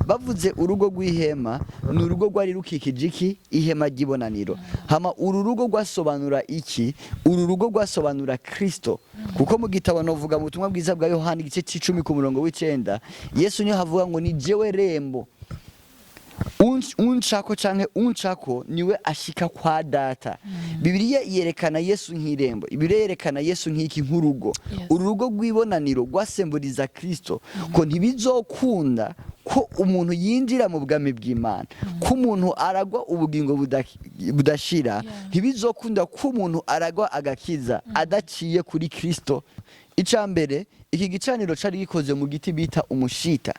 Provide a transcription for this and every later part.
Bavuze urugo rw'ihema, ni urugo rwari rukikije iki? Ihema ry'ibonaniro. Hama uru rugo rwasobanura iki? Uru rugo rwasobanura Kristo, kuko mu gitabo, novuga mu butumwa bwiza bwa Yohani, igice c'icumi ku murongo w'icenda, Yesu niyo havuga ngo: "Ni jewe rembo, uncako canke uncako niwe ashika kwa Data." Bibiliya yerekana Yesu nk'irembo, Bibiliya yerekana Yesu nk'iki? Nk'urugo. Uru rugo rw'ibonaniro rwasemburiza Kristo, ko ntibizokunda ko umuntu yinjira mu bwami bw'Imana, ko umuntu aragwa ubugingo budashira, ntibizokunda ko umuntu aragwa agakiza adaciye kuri Kristo. Icya mbere, iki gicaniro cari gikoze mu giti bita umushita.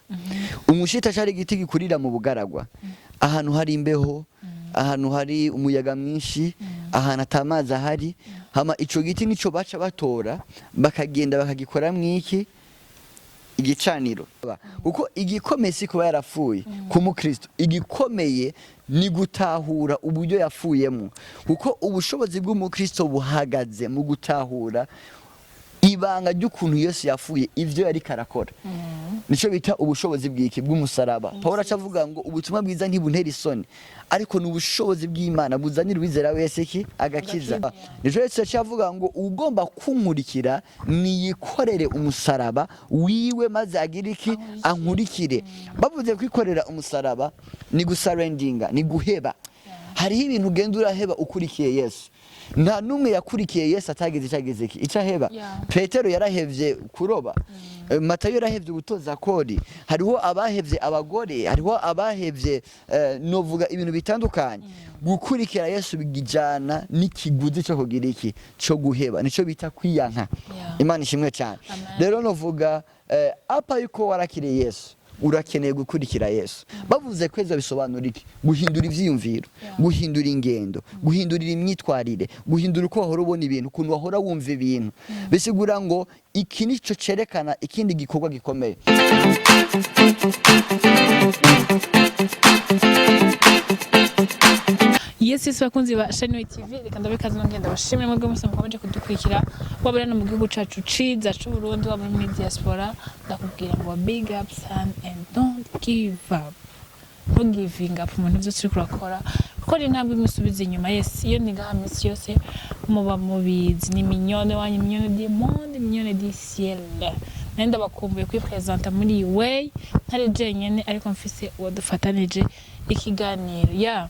Umushita cari igiti gikurira mu bugaragwa, ahantu hari imbeho, ahantu hari umuyaga mwinshi, ahantu atamazi ahari. Hama ico giti nico baca batora, bakagenda bakagikoramwo iki? Igicaniro. Kuko igikomeye si kuba yarapfuye ku mukristo, igikomeye ni gutahura uburyo yapfuyemo, kuko ubushobozi bw'umukristo buhagaze mu gutahura ibanga ry'ukuntu Yesu yapfuye, ivyo yariko arakora. Nico bita ubushobozi bw'iki? Bw'umusaraba. Paul aca avuga ngo ubutumwa bwiza ntibuntera isoni, ariko ni ubushobozi bw'Imana buzanira uwizera wese iki? Agakiza. Agakiza. Nico Yesu yaciye avuga ngo: "Ugomba kunkurikira niyikorere umusaraba wiwe, maze agire iki? Ankurikire." Bavuze kwikorera umusaraba ni gusurrenderinga, ni guheba. Hariho ibintu ugenda uraheba ukurikiye Yesu. Nta n'umwe yakurikiye Yesu atagize icyo agize iki? Icyo aheba. Petero yarahevye kuroba. Matayo yarahevye gutoza kori. Hariho abahevye abagore, hariho abahevye novuga ibintu bitandukanye. Gukurikira Yesu bigijana n'ikiguzi cyo kugira iki? Cyo guheba. Nico bita kwiyanka. Imana ishimwe cyane. Amen. Rero novuga apa yuko warakiriye Yesu, urakeneye gukurikira Yesu. Bavuze kweza bisobanura iki? Guhindura ivyiyumviro, guhindura ingendo, guhindurira imyitwarire, guhindura uko wahora ubona ibintu, ukuntu wahora wumva ibintu. Bisigura ngo iki nico cerekana ikindi gikorwa gikomeye. Yes, bakunzi ba Shine TV, reka ndabikaze nongera ndabashimire mwebwe mwese mukomeje kudukurikira, waba uri hano mu gihugu cacu ciza c'u Burundi, waba uri muri diaspora. Ndakubwira ngo big up son and don't give up, no giving up mu bintu byose uriko urakora, kuko ni intambwe imwe isubiza inyuma. Yes, iyo ni ngaha minsi yose muba mubizi, ni Mignone wanyu, Mignone du monde, Mignone du ciel. Nari ndabakumbuye kwipresenta muri iyi way ntari jenyene, ariko mfise uwo dufatanije ikiganiro. Ya,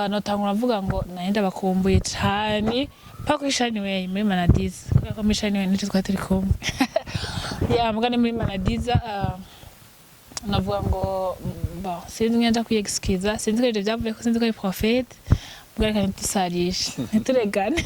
notangura mvuga ngo nari ndabakumbuye cane pa kuri Shine Way muri Manadiza, kubera ko muri Shine Way nico twari turi kumwe. Ya, mugani muri Manadiza, navuga ngo bon, sinzi ngenda kwiyexcusa, sinzi ko ivyo vyavuye ko, sinzi ko ari prophète ubwo, reka ntitusarishe, ntituregane.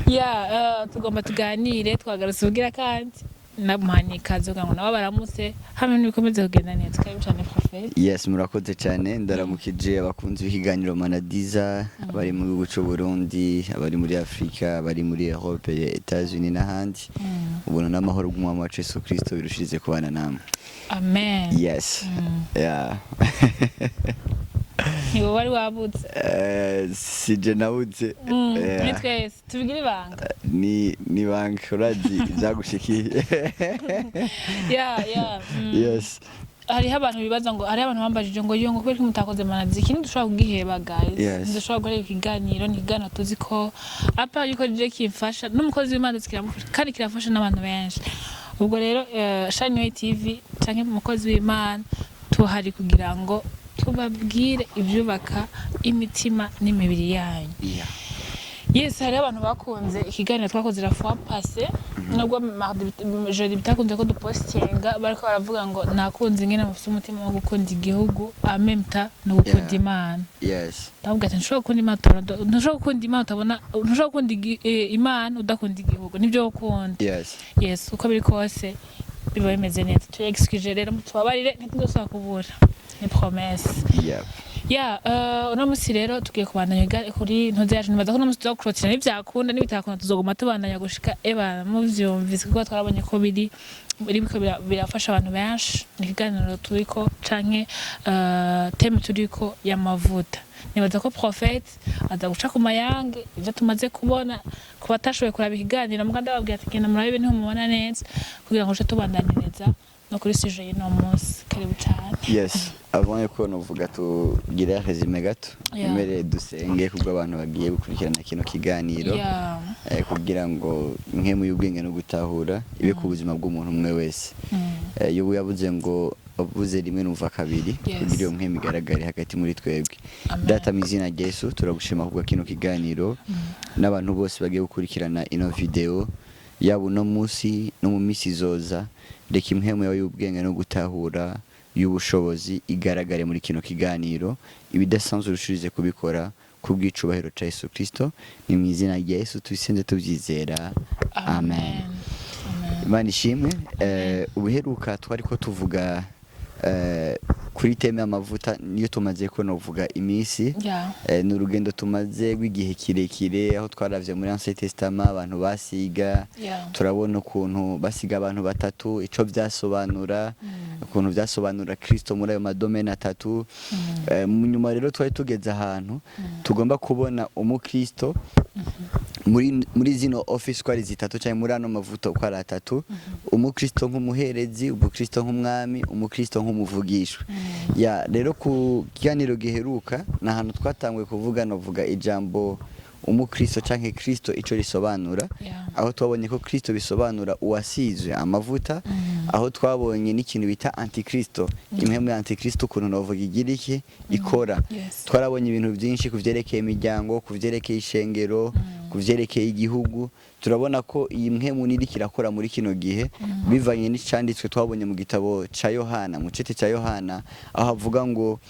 Ya, tugomba tuganire, twagarutse ubwira kandi namuhaniye ikaze kugira ngo nabo baramutse hamwe n'ibikomeze kugenda neza. Karibu cyane, prophète. Yes, murakoze cyane. Ndaramukije abakunzi b'ikiganiro Manadiza, abari mu gihugu cy'u Burundi, abari muri Afrika, abari muri Europe, Etats-Unis n'ahandi. Ubuntu n'amahoro bw'Umwami wacu Yesu Kristo birushirize kubana namwe. Amen. Yes, yeah. Ni wowe wari wabutse? Sije nabuze. Ni twese tubigire ibanga. Ni bank, urazi ibyagushikiye. Ya. Yes. Hariho abantu bibaza ngo, hariho abantu bambajije ngo yo ngo kubera ko mutakoze Manadiza. Ikintu dushobora kugiheba, guys. Dushobora guheba ikiganiro, ni ikiganiro tuzi ko apa yuko rije kimfasha n'umukozi w'Imana, ndetse kiramufasha kandi kirafasha n'abantu benshi. Ubwo rero Shine Way TV canke umukozi w'Imana, tuhari kugira ngo tubabwire ibyubaka imitima n'imibiri yanyu. Yes, hariho abantu bakunze ikiganiro twakoze la fois passée, nubwo mardi, jeudi bitakunze ko dupostinga, bariko baravuga ngo nakunze ingene mufite umutima wo gukunda igihugu en même temps no gukunda Imana. Ndavuga ati ntushobora gukunda Imana utabona, ntushobora gukunda Imana utabona, ntushobora gukunda Imana udakunda igihugu, nibyo ukunda. Yes, uko biri kose biba bimeze neza. Tuyexcuse rero, mutubabarire, ntituzosubira kubura, ni promesse. Ya, uno musi rero tugiye kubandanya kuri ntuze yacu. Nibaza ko uno musi tuzakurotira nivyakunda, nibitakunda tuzoguma tubandanya gushika eba muvyumvise, kuko twarabonye ko biri biriko birafasha abantu benshi. Ni ikiganiro turiko canke thème turiko y'amavuta. Nibaza ko prophète aza guca ku mayange ivyo tumaze kubona ku batashoboye kuraba ikiganiro, muga ndababwira ati genda murabe, ntimubona neza, kugira ngo tuce tubandaniriza no kuri sujet y'uno munsi. Karibu cane. Yes, avant yuko novuga tugire résumé gato, imbere dusenge kubwo abantu bagiye gukurikirana kino kiganiro, kugira ngo impwemu y'ubwenge no gutahura ibe ku buzima bw'umuntu umwe wese. Yobu yavuze ngo wavuze rimwe numva kabiri, kugira iyo mpwemu igaragare hagati muri twebwe. Amen. Data, mu izina rya Yesu, turagushima kubwa kino kiganiro n'abantu bose bagiye gukurikirana ino video, yaba uno munsi no mu minsi izoza. Reka impwemu yawe y'ubwenge no gutahura, y'ubushobozi, igaragare muri kino kiganiro. Ibidasanzwe urushirize kubikora kubw'icubahiro ca Yesu Kristo. Ni mu izina rya Yesu tubisenze tubyizera, amen. Amen. Imana ishimwe. Ubuheruka twari ko tuvuga kuri thème y'amavuta, niyo tumaze ko novuga iminsi. Ni urugendo tumaze rw'igihe kirekire, aho twaravye muri Ancien Testament abantu basiga, turabona ukuntu basiga abantu batatu, ico vyasobanura, ukuntu vyasobanura Kristo muri ayo ma domaines atatu. Mu nyuma rero twari tugeze ahantu tugomba kubona umukristo muri zino office uko ari zitatu, cyangwa muri ano mavuta uko ari atatu: umukristo nk'umuherezi, umukristo nk'umwami, umukristo nk'umuvugishwa. Ya, rero ku kiganiro giheruka ni ahantu twatanguye kuvuga, novuga ijambo umukristo canke Kristo ico risobanura, aho twabonye ko Kristo bisobanura uwasizwe amavuta, aho twabonye n'ikintu bita antikristo, impwemu ya antikristo, ukuntu novuga igira iki ikora. Twarabonye ibintu byinshi ku vyerekeye imiryango, ku vyerekeye ishengero, ku vyerekeye igihugu. Turabona ko iyi mpwemu niriko irakora muri kino gihe, bivanye n'icanditswe twabonye mu gitabo ca Yohana, mu cete ca Yohana, aho avuga ngo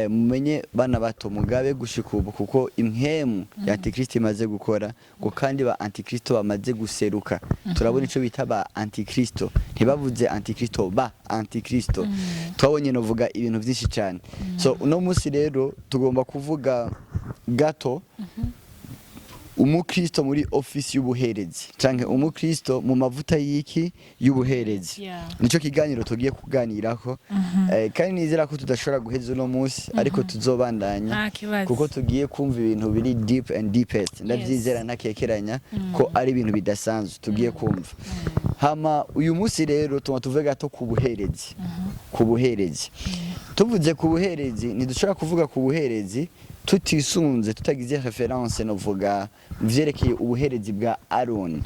mumenye bana bato, mugabe gushika ubu, kuko impwemu ya antikristo imaze gukora, ngo kandi ba antikristo bamaze guseruka. Turabona ico bita ba antikristo, ntibavuze antikristo, ba antikristo. Twabonye novuga ibintu byinshi cyane. So uno munsi rero tugomba kuvuga gato umukristo muri ofisi y'ubuherezi, canke umukristo mu mavuta y'iki, y'ubuherezi. Nico kiganiro tugiye kuganirako, kandi nizera ko tudashobora guheza uno munsi, ariko tuzobandanya, Nta kibazo. kuko tugiye kumva ibintu biri deep and deepest. Ndavyizera ntakekeranya ko ari ibintu bidasanzwe tugiye kumva. Hama uyu munsi rero tuma tuvuge gato ku buherezi. Ku buherezi, tuvuze ku buherezi, ntidushobora kuvuga ku buherezi tutisunze, tutagize référence novuga mu vyerekeye ubuherezi bwa Aroni,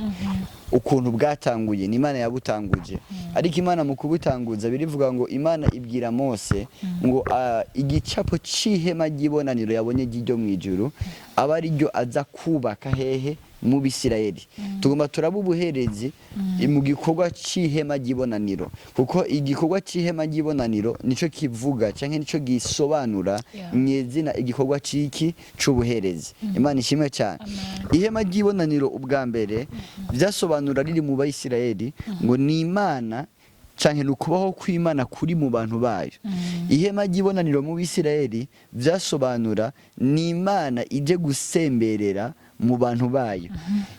ukuntu bwatanguye. Ni Imana yabutanguje, ariko Imana mu kubutanguza, birivuga ngo Imana ibwira Mose ngo igicapo c'ihema ry'ibonaniro yabonye ry'iryo mw'ijuru aba ari ryo aza kubaka hehe? Mu Bisirayeli. Tugomba turaba ubuherezi mu gikorwa c'ihema ry'ibonaniro, kuko igikorwa c'ihema ry'ibonaniro nico kivuga canke nico gisobanura mwezina igikorwa c'iki, c'ubuherezi. Imana ishimwe cyane. Amen. Ihema ry'ibonaniro ubwa mbere byasobanura riri mu Bayisirayeli ngo ni Imana, canke ni ukubaho kw'Imana kuri mu bantu bayo. Ihema ry'ibonaniro mu Bisirayeli byasobanura ni Imana ije gusemberera mu bantu bayo.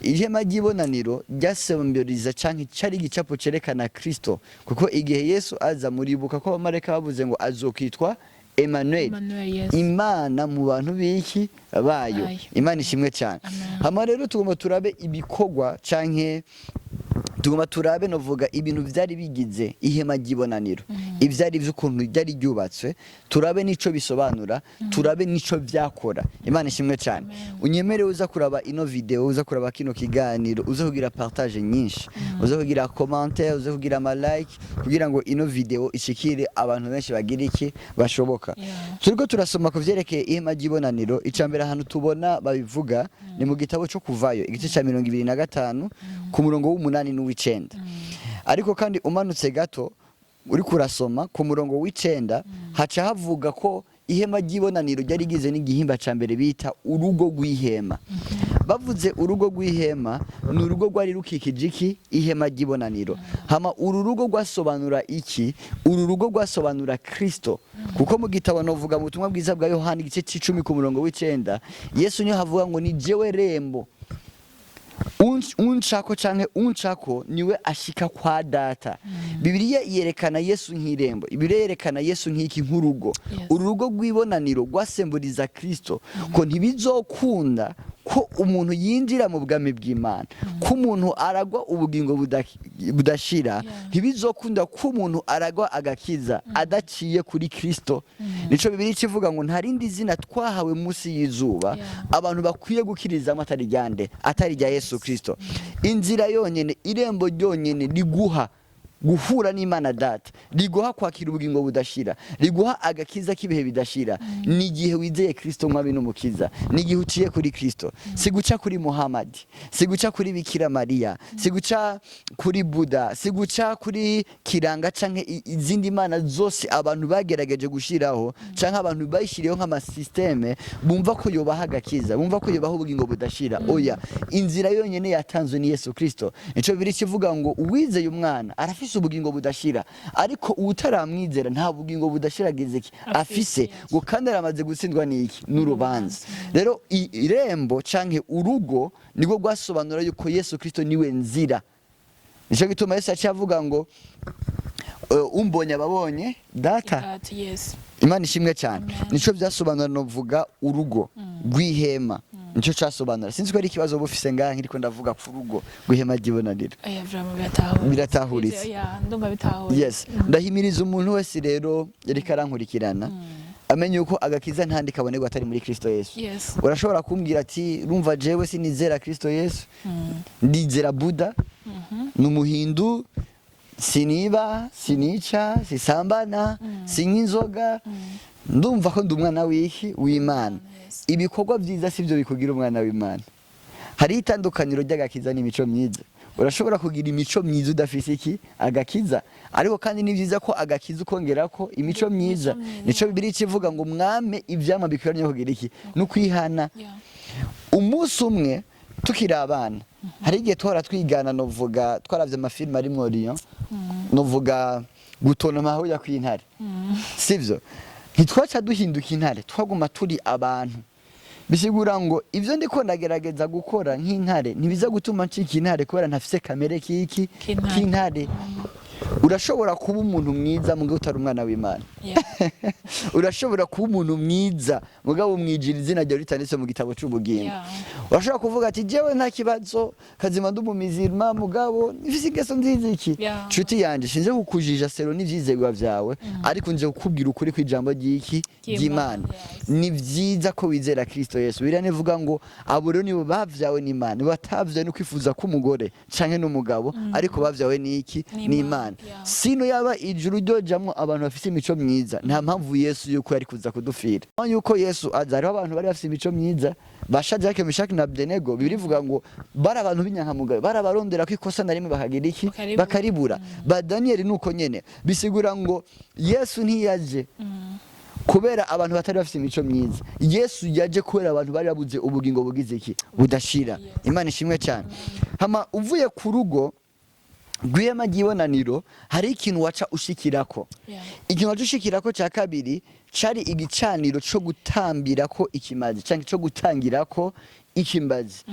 Ihema ry'ibonaniro ryasemberiza canke cari igicapo cerekana Kristo, kuko igihe Yesu aza, muribuka ko abamarayika bavuze ngo azokitwa Emmanuel, Emmanuel, yes. Imana mu bantu b'iki, bayo. Bayo. Imana ishimwe cyane. Amen. Hama rero tugomba turabe ibikorwa, canke tugomba turabe novuga ibintu vyari bigize ihema ry'ibonaniro, ivyari vy'ukuntu ryari ryubatswe, turabe n'ico bisobanura, turabe n'ico vyakora. Imana ishimwe cyane. Unyemere uza kuraba ino video, uza kuraba kino kiganiro, uza kugira partage nyinshi, uza kugira commentaire, uza kugira ama like, kugira ngo ino video ishikire abantu benshi bagira iki, bashoboka. Turiko turasoma ku vyerekeye ihema ry'ibonaniro. Icambere ahantu tubona babivuga ni mu gitabo cyo Kuvayo, igice ca 25 ku murongo w'8 n'uw'icenda. Ariko kandi umanutse gato uri kurasoma ku murongo w'9, haca havuga ko ihema ry'ibonaniro ryari rigizwe n'igihimba ca mbere bita urugo rw'ihema. Bavuze urugo rw'ihema, ni urugo rwari rukikije iki, ihema ry'ibonaniro. Hama uru rugo rwasobanura iki? Uru rugo rwasobanura Kristo, kuko mu gitabo novuga mu butumwa bwiza bwa Yohana, igice c'icumi ku murongo w'9, Yesu niyo havuga ngo ni jewe rembo, uncako canke uncako niwe ashika kwa Data. Bibiliya yerekana Yesu nk'irembo, Bibiliya yerekana Yesu nk'iki, nk'urugo. Uru rugo rw'ibonaniro rwasemburiza Kristo, ko ntibizokunda ko ko umuntu yinjira mu bwami bw'Imana, ko umuntu aragwa ubugingo budashira. Ntibizokunda ko umuntu aragwa agakiza adaciye kuri Kristo. Nico Bibiliya ikivuga ngo nta rindi zina twahawe munsi y'izuba abantu bakwiye gukirizamo atari ryande, atari rya Yesu Kristo. Inzira yonyene, irembo ryonyene riguha guhura n'Imana Data, riguha kwakira ubugingo budashira, riguha agakiza k'ibihe bidashira, ni igihe wizeye Kristo mwami n'umukiza, ni igihe uciye kuri Kristo. Si guca kuri Muhammad, si guca kuri Bikira Mariya, si guca kuri Buda, si guca kuri Kiranga canke izindi mana zose abantu bagerageje gushiraho, canke abantu bayishiriyeho nk'amasystème bumva ko yobaha agakiza, bumva ko yobaha ubugingo budashira. Oya, inzira yonyene yatanzwe ni Yesu Kristo. Nico Bibiliya ikivuga ngo uwizeye umwana arafise ubugingo budashira, ariko uwutaramwizera nta bugingo budashira agize iki? Afise. Ngo kandi aramaze gutsindwa n'iki? N'urubanza. Rero irembo canke urugo nirwo rwasobanura yuko Yesu Kristo niwe nzira. Nico gituma Yesu yaciye avuga ngo umbonye ababonye Data. Data, yes. Imana ishimwe cyane. Amen. Nico byasobanura, novuga urugo rw'ihema nico cyasobanura. Sinzi ko ari ikibazo bufise ngaha nkiriko ndavuga ku rugo rw'ihema ry'ibonaniro. Oya, vraiment biratahuritse. Biratahuritse. Yeah, ndumva bitahuritse. Yes, ndahimiriza umuntu wese rero yariko arankurikirana amenye yuko agakiza ntandi kabonerwa atari muri Kristo Yesu. Urashobora kumbwira ati: "Rumva, jewe sinizera Kristo Yesu, ndizera Buda, ni umuhindu, siniba, sinica, sisambana, sinywa inzoga, ndumva ko ndi umwana w'iki? W'Imana." Ibikorwa byiza sibyo bikugira umwana w'Imana. Hariho itandukaniro ry'agakiza n'imico myiza. Urashobora kugira imico myiza udafise iki? Agakiza. Ariko kandi ni byiza ko agakiza ukongera ko imico myiza. Myiza. Nico Bibiliya ikivuga ngo mwame ivyamwa bikwiranye kugira iki? No kwihana. Umunsi umwe tukiri abana, hari igihe twahora twigana, novuga twaravye amafilime arimwo lion, novuga gutontoma aho kw'intare, sivyo? Ntitwaca duhinduka intare, twaguma turi abantu. Bisigura ngo ivyo ndiko ndagerageza gukora nk'intare ntibiza gutuma ncika intare, kubera ntafise kamere kiki? K'intare. K'intare. Urashobora kuba umuntu mwiza mugabo utari umwana w'Imana. Urashobora kuba umuntu mwiza mugabo umwijira izina ryawe ritanditse mu gitabo c'ubugingo. Urashobora kuvuga ati: "Jewe nta kibazo, kazima ndi umumizirima, mugabo nifise ingeso nziza iki." Nshuti yanje, sinze kukujija selon n'ivyizerwa vyawe, ariko nje kukubwira ukuri kw'ijambo ry'iki? Ry'Imana. Ry'Imana. Yes. Ni vyiza ko wizera Kristo Yesu. Bibiliya nivuga ngo abo rero nibo bavyawe n'Imana, batavyawe no kwifuza k'umugore canke n'umugabo, ariko bavyawe n'iki? N'Imana. N'Imana. Sino yaba ijuru ryojamwo abantu bafise imico myiza, nta mpamvu Yesu yuko yari kuza kudufira. Yuko Yesu aza, hariho abantu bari bafise imico myiza, ba Shadrake, Meshaki na Abednego. Bibiliya ivuga ngo bari abantu b'inyankamugayo, barabarondera ko ikosa na rimwe bakagira iki? Bakaribura. Bakaribura. Ba Daniyeli nuko nyene. Bisigura ngo Yesu ntiyaje kubera abantu batari bafise imico myiza. Yesu yaje kubera abantu bari babuze ubugingo bugize iki? Budashira. Imana ishimwe cyane. Hama uvuye ku rugo rw'ihema ry'ibonaniro, hari ikintu waca ushikirako. Ikintu waca ushikirako cya kabiri cari igicaniro co gutambirako ikimazi canke co gutangirako ikimazi.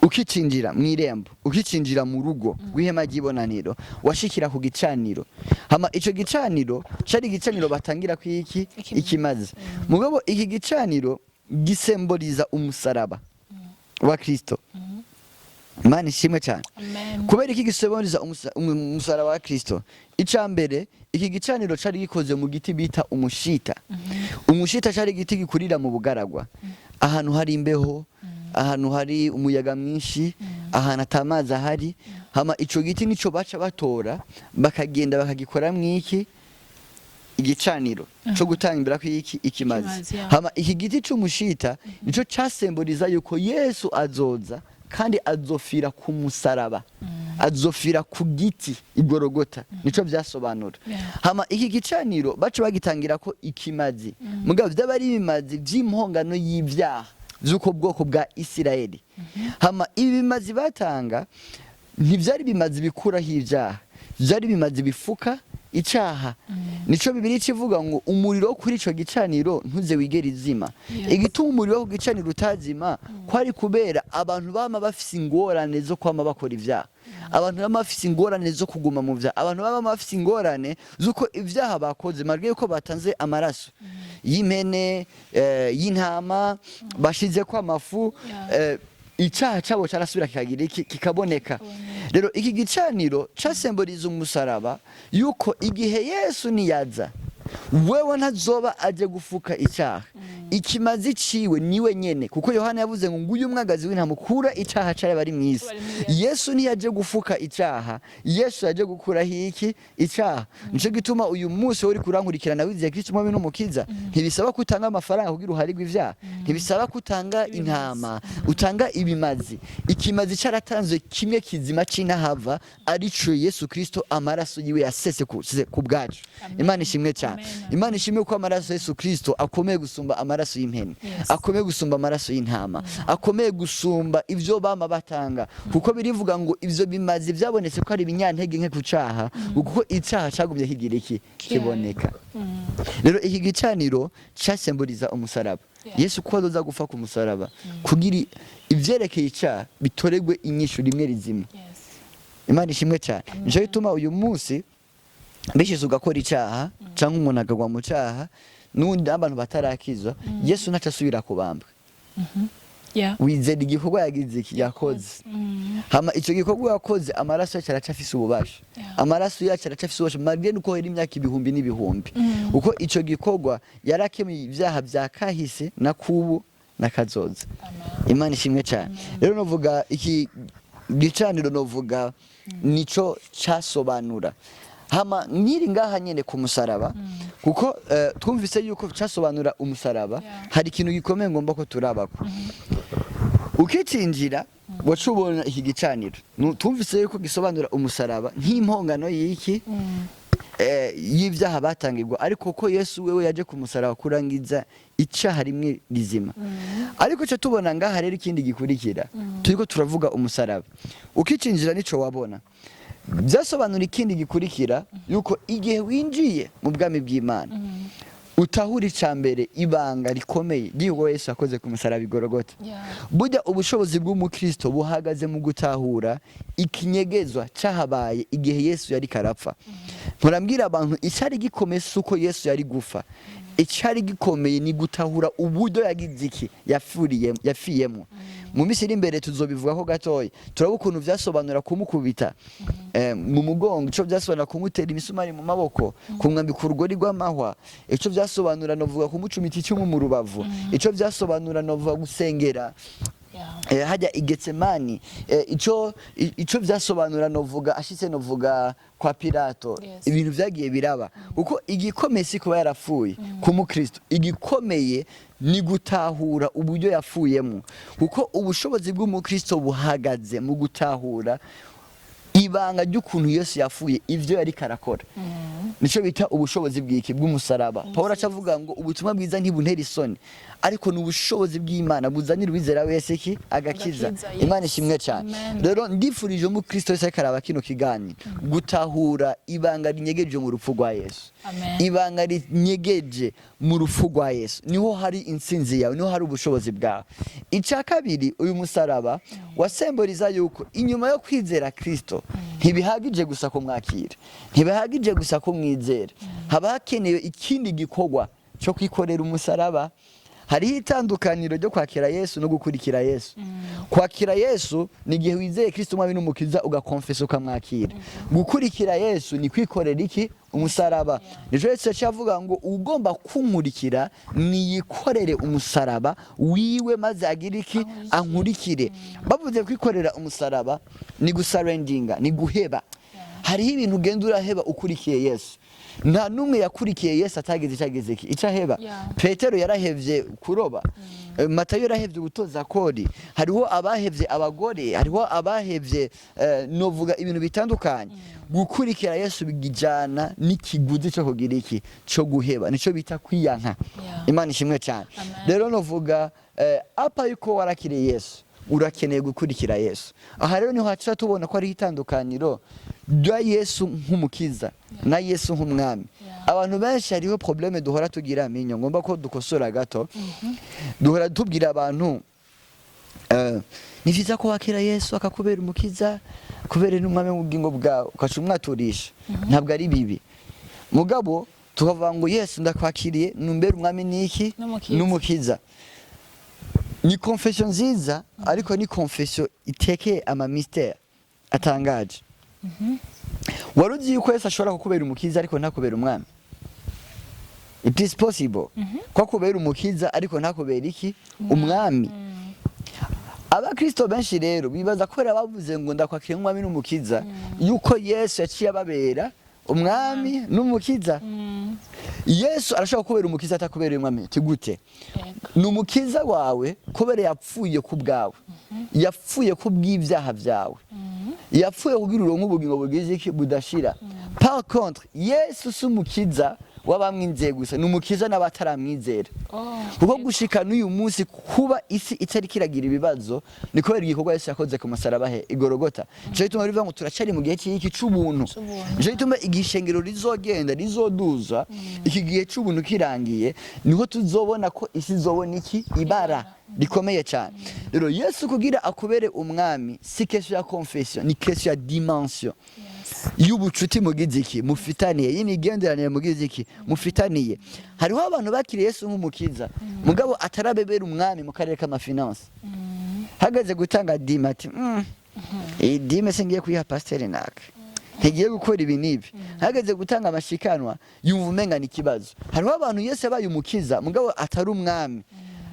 Ukicinjira mu irembo, ukicinjira mu rugo rw'ihema ry'ibonaniro, washikira ku gicaniro. Hama ico gicaniro cari igicaniro batangira ku iki? Ikimazi. Ikimazi. Mugabo iki gicaniro gisemboliza umusaraba wa Kristo. Imana ishimwe cyane. Amen. Kubera iki gisemboliza umusaraba wa Kristo? Ica mbere, iki gicaniro cari gikoze mu giti bita umushita. Umushita cari igiti gikurira mu bugaragwa, ahantu hari imbeho, ahantu hari umuyaga mwinshi, ahantu atamazi ahari. Hama ico giti nico baca batora, bakagenda bakagikoramwo iki? Igicaniro co gutangirako iki? Ikimazi. Ikimazi, yeah. Hama iki giti c'umushita nico casemboliza yuko Yesu azoza kandi azofira ku musaraba, azofira ku giti igorogota. Nico vyasobanura. Hama iki gicaniro baca bagitangira ko ikimazi, mugabo vyaba ari ibimazi vy'impongano y'ivyaha vy'uko bwoko bwa Isirayeli. Hama ibi bimazi batanga ntivyari bimazi bikuraho ivyaha. Vyari bimaze bifuka icaha. Nico Bibiliya ikivuga ngo umuriro wo kuri ico gicaniro ntuze wigere izima. Igituma umuriro wo ku gicaniro utazima kwari kubera abantu bama bafise ingorane zo kwama bakora ivyaha, abantu bama bafise ingorane zo kuguma mu vyaha, abantu bama bafise ingorane z'uko ivyaha bakoze, malgré yuko batanze amaraso y'impene, y'intama, bashizeko amafu, icaha cabo carasubira kikagira iki? Kikaboneka. Rero iki gicaniro casemboriza umusaraba, yuko igihe Yesu niyaza, wewe ntazoba aje gufuka icaha, ikimazi ciwe niwe nyene, kuko Yohana yavuze ngo nguyu umwagazi w'intama ukura icaha cari bari mw'isi. Bari mw'isi. Yesu ntiyaje gufuka icaha, Yesu yaje gukuraho iki? Icaha. Nico gituma uyu munsi wowe uriko urankurikirana, wizeye Kristo umwami n'umukiza, ntibisaba ko utanga amafaranga kugira uharirwe ivyaha, ntibisaba ko utanga intama, utanga ibimazi. Ikimazi caratanzwe kimwe kizima c'intahava, arico Yesu Kristo, amaraso yiwe yasese ku bwacu. Imana ishimwe cyane. Amen. Imana ishimwe ko amaraso ya Yesu Kristo akomeye gusumba amaraso y'impene, akomeye gusumba amaraso y'intama, akomeye gusumba ivyo bama batanga, kuko birivuga ngo ivyo bimazi vyabonetse ko ari ibinyantege nke ku caha, kuko icaha cagumye kigira iki? Kiboneka. Rero iki gicaniro casemburiza umusaraba. Yesu ko azoza gupfa ku musaraba kugira ivyerekeye icaha bitoregwe inyishu rimwe rizima. Imana ishimwe cyane. Nico gituma uyu munsi bishize ugakora icaha cyangwa umuntu akagwa mu caha, n'undi abantu batarakizwa, Yesu ntaco asubira kubambwa. Wizera igikorwa yagize iki? Yakoze. Hama ico gikorwa yakoze, amaraso yacu aracafise ububasha. Amaraso yacu aracafise ububasha malgré nuko hera imyaka ibihumbi n'ibihumbi, kuko ico gikorwa yarakemuye ibyaha vya kahise na kubu na kazoza. Amen. Imana ishimwe cyane. Rero novuga iki gicaniro, novuga nico casobanura. Hama nkiri ngaha nyene ku musaraba, kuko twumvise yuko casobanura umusaraba, hari ikintu gikomeye ngomba ko turabako. Ukicinjira waca ubona iki gicaniro. Twumvise yuko gisobanura umusaraba nk'impongano y'iki? Y'ibyaha batangirwa, ariko ko Yesu wewe yaje ku musaraba kurangiza icaha rimwe rizima. Ariko cyo tubona ngaha rero ikindi gikurikira, turiko turavuga umusaraba, ukicinjira nico wabona byasobanura. Ikindi gikurikira yuko igihe winjiye mu bwami bw'Imana, utahura ica mbere ibanga rikomeye ry'uwo Yesu yakoze ku musaraba i Gorogota. Burya ubushobozi bw'umukristo buhagaze mu gutahura ikinyegezwa cyahabaye igihe Yesu yari karapfa. Murambwira abantu, icyari gikomeye si uko Yesu yari gufa, icyari gikomeye ni gutahura uburyo yagize iki? Yapfiyemo. Mu minsi iri imbere tuzobivugaho gatoya, turaba ukuntu vyasobanura kumukubita mu mugongo, ico vyasobanura kumutera imisumari mu maboko, kumwambika urugori rw'amahwa, ico vyasobanura novuga kumucumita icumu mu rubavu, ico vyasobanura novuga gusengera hajya i Getsemani, ico vyasobanura novuga ashitse novuga kwa Pilato. Ibintu vyagiye biraba, kuko igikomeye si kuba yarapfuye ku mukristo, igikomeye ni gutahura uburyo yapfuyemo, kuko ubushobozi bw'umukristo buhagaze mu gutahura ibanga ry'ukuntu Yesu yapfuye, ivyo yariko arakora. Nico bita ubushobozi bw'iki? Bw'umusaraba. Paul aca avuga ngo ubutumwa bwiza ntibuntere isoni, ariko ni ubushobozi bw'Imana buzanira uwizera wese iki? Agakiza. Agakiza, yes. Imana ishimwe cyane. Amen. Rero ndifurije umukristo wese ariko araba kino kiganiro gutahura ibanga rinyegeje mu rupfu rwa Yesu. Amen. Ibanga rinyegeje mu rupfu rwa Yesu, niho hari intsinzi yawe, niho hari ubushobozi bwawe. Icya kabiri, uyu musaraba wasemboriza yuko inyuma yo kwizera Kristo ntibihagije gusa kumwakira, ntibihagije gusa kumwizera, haba hakenewe ikindi gikorwa cyo kwikorera umusaraba. Hariho itandukaniro ryo kwakira Yesu no gukurikira Yesu. Kwakira Yesu ni igihe wizeye Kristo umwami n'umukiza, ugakonfesa, ukamwakira. Gukurikira Yesu ni kwikorera iki? Umusaraba. Nico Yesu yaciye avuga ngo ugomba kunkurikira niyikorere umusaraba wiwe maze agire iki? Ankurikire. Bavuze kwikorera umusaraba ni gusurrenderinga, ni guheba. Hariho ibintu ugenda uraheba ukurikiye Yesu. Nta n'umwe yakurikiye Yesu atagize icyo agize iki? Icyo aheba. Petero yarahevye kuroba. Matayo yarahevye gutoza kori, hariho abahevye abagore, hariho abahevye novuga ibintu bitandukanye. Gukurikira Yesu bigijana n'ikiguzi cyo kugira iki? Cyo guheba. Nico bita kwiyanka. Imana ishimwe cyane. Amen. Rero novuga apa yuko warakiriye Yesu. Urakeneye gukurikira Yesu. Aha rero niho haca tubona ko ari itandukaniro rya Yesu nk'umukiza na Yesu nk'umwami. Abantu benshi, hariho problème duhora tugira minyo, ngomba ko dukosora gato. Duhora tubwira abantu ni vyiza ko wakira Yesu akakubera umukiza, kubera n'umwami w'ubugingo bwawe, ukaca umwaturisha. Ntabwo ari bibi, mugabo tukavuga ngo Yesu ndakwakiriye, numbera umwami niki? N'umukiza. N'umukiza. Ni confession nziza, ariko ni confession itekeye ama mystère atangaje. Wari uzi yuko Yesu ashobora kukubera umukiza ariko ntakubera umwami? It is possible ko akubera umukiza ariko ntakubera iki? Umwami. Abakristo benshi rero bibaza kubera bavuze ngo ndakwakira umwami n'umukiza, yuko Yesu yaciye ababera umwami n'umukiza. Yesu arashobora kubera umukiza atakubereye umwami. Ati gute? Ni umukiza wawe kubera yapfuye ku bwawe, yapfuye ku bw'ibyaha byawe, yapfuye kugira uronke ubugingo bugize iki? Budashira. Par contre, Yesu si umukiza w'abamwizeye gusa, ni umukiza n'abataramwizera. Kuko gushika n'uyu munsi, kuba isi itari kiragira ibibazo, ni kubera igikorwa Yesu yakoze ku musaraba he? Igorogota. Nico gituma bivuga ngo turacari mu gihe cy'iki? C'ubuntu. C'ubuntu. Nico gituma igishengero rizogenda rizoduza iki gihe c'ubuntu kirangiye, niho tuzobona ko isi izobona iki? Ibara rikomeye cyane. Rero Yesu kugira akubere umwami si question ya confession, ni question ya dimension y'ubucuti mugize iki? Mufitaniye, y'imigenderanire mugize iki? Mufitaniye. Hariho abantu bakiriye Yesu nk'umukiza, mugabo atarabebera umwami mu karere k'ama finances. Hagaze gutanga dîme, ati iyi dîme se ngiye kuyiha pasiteri naka, ntigiye gukora ibi n'ibi. Hageze gutanga amashikanwa, yumva umenga ni ikibazo. Hariho abantu Yesu yabaye umukiza mugabo atari umwami.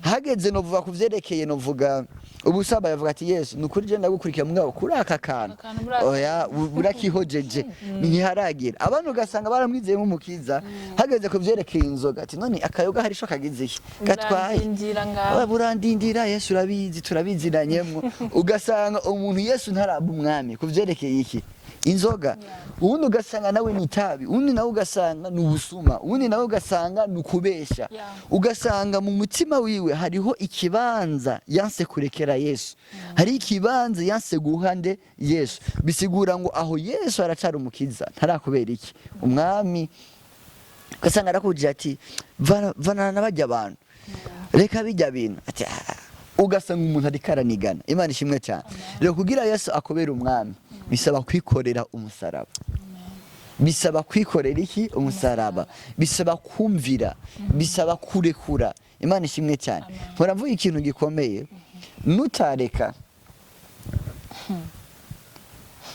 Hageze novuga ku vyerekeye novuga ubusaba, yavuga ati Yesu, ni ukuri je ndagukurikira, mugabo kuri aka kantu Akantu oya, burakihojeje, ntiharagira. Abantu ugasanga baramwizeye nk'umukiza, hageze ku vyerekeye inzoga, ati none akayoga hari ico kagize iki gatwaye? Burandindira ngaho. Oya, burandindira. Yesu urabizi, turabiziranyemwo. Ugasanga umuntu Yesu ntaraba umwami ku vyerekeye iki? Inzoga. Uwundi ugasanga nawe ni itabi, uwundi nawe ugasanga ni ubusuma, uwundi nawe ugasanga ni ukubesha. Ugasanga mu mutima wiwe hariho ikibanza yanse kurekera Yesu, hari ikibanza yanse guha nde? Yesu. Bisigura ngo aho Yesu aracara umukiza, ntarakubera iki? Umwami. Ugasanga arakubwira ati vanana n'abajya abantu, reka bijya bintu, ati "Ah." Ugasanga umuntu ariko aranigana. Imana ishimwe cyane. Rero kugira Yesu akubera umwami bisaba kwikorera umusaraba, bisaba kwikorera iki? Umusaraba. Bisaba kumvira, bisaba kurekura. Imana ishimwe cyane. Mpora mvuga ikintu gikomeye: nutareka,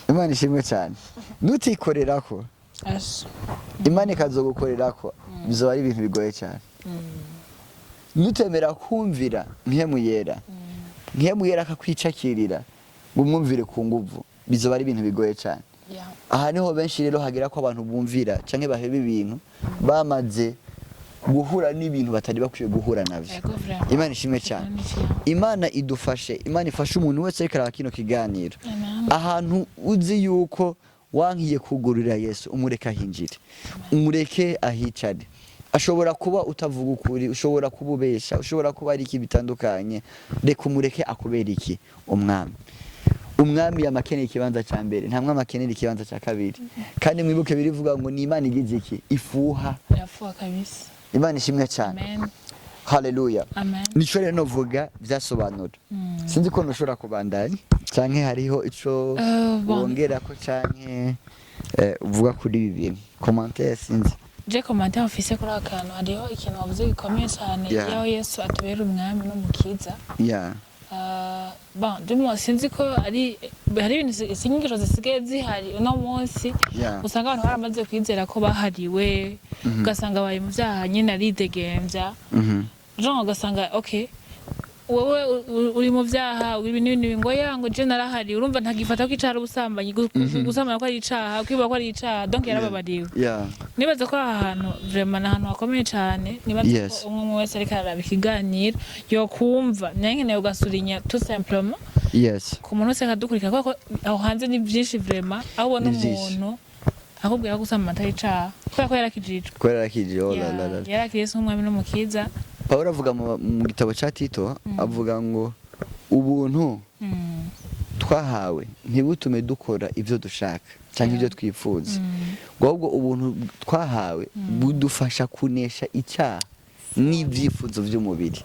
Imana ishimwe cyane, nutikorerako, Asha. Imana ikazogukorerako, bizoba ari ibintu bigoye cyane. Nutemera kumvira Mpwemu Yera, Mpwemu Yera akakwicakirira ngo umwumvire ku nguvu, bizoba ari ibintu bigoye cyane. Aha niho benshi rero hagera ko abantu bumvira canke baheba ibintu bamaze guhura n'ibintu batari bakwiye guhura navyo. Yego, vraiment. Imana ishimwe cyane. Imana ishimwe. Imana idufashe, Imana ifashe umuntu wese ariko araba kino kiganiro. Amen. Ahantu uzi yuko wankiye kugurira Yesu, umureke ahinjire, umureke ahicare. Ashobora kuba utavuga ukuri, ushobora kuba ubesha, ushobora kuba ari iki bitandukanye, reka umureke akubera iki? Umwami. Umwami yamakeneye ikibanza cya mbere, nta mwami akenera ikibanza cya kabiri. Kandi mwibuke birivuga ngo ni Imana igize iki? Ifuha. Irafuha kabisa. Imana ishimwe cyane. Amen. Haleluya. Amen. Nico rero novuga byasobanura. Sinzi ko ntushobora kubandanya canke hariho ico Bon. wongerako canke uvuga kuri ibi bintu, commentaire, sinzi. Je commentaire mfise kuri aka kantu, hariho ikintu wavuze gikomeye cyane, yaho Yesu atubera umwami n'umukiza. Bon, du moins sinzi ko ari hari ibintu, izi nyigisho zisigaye zihari uno munsi, usanga abantu baramaze kwizera ko bahariwe, ugasanga bari mu vyaha nyine aridegemvya. Genre ugasanga okay, wowe uri mu vyaha, uri ibi n'ibi, ngo ya ngo je narahari. Urumva ntagifata ko icaha ari ubusambanyi, gusambana ko ari icaha, kwiba ko ari icaha, donc yarababariwe. Nibaza ko aha hantu vraiment ni ahantu hakomeye cyane. Nibaza ko umwe umwe wese ariko araraba ikiganiro yokumva naye nkeneye ugasurinya tout simplement ku muntu wese akadukurikira, kubera ko aho hanze ni byinshi vraiment, aho ubona Ni vyinshi. umuntu akubwira ko gusambana atari icaha kubera ko yarakijijwe. Kubera yakije, oh la la la. Yarakiriye Yesu nk'umwami n'umukiza. Pawulo avuga mu gitabo cya Tito, avuga ngo Ubuntu twahawe ntibutume dukora ibyo dushaka cyangwa ibyo twifuza, ahubwo ubuntu twahawe budufasha kunesha icyaha n'ibyifuzo by'umubiri.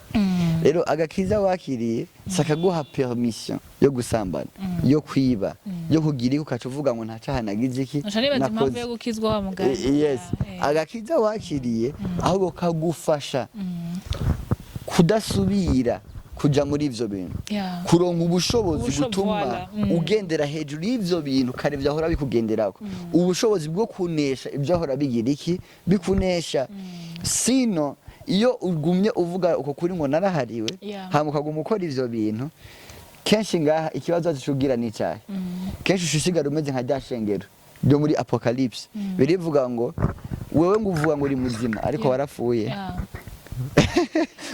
Rero agakiza wakiriye si akaguha permission yo gusambana, yo kwiba, yo kugira iki, ukaca uvuga ngo nta cyaha nagize iki Nca nibaza impamvu nakoze. yo gukizwa wa mugani. Yes. Agakiza wakiriye ahubwo kagufasha kudasubira kuja muri ivyo bintu, kuronka ubushobozi butuma voilà. Ugendera hejuru y'ivyo bintu kare vyahora bikugenderako, ubushobozi bwo kunesha ibyo ahora bigira iki, bikunesha. Sino iyo ugumye uvuga uko kuri ngo narahariwe, hama ukaguma ukora ivyo bintu kenshi, ngaha ikibazo cugira ni icyahe? Kenshi ushishigara umeze nka rya shengero ryo muri Apocalypse, birivuga ngo wewe ngo uvuga ngo uri muzima ariko warapfuye.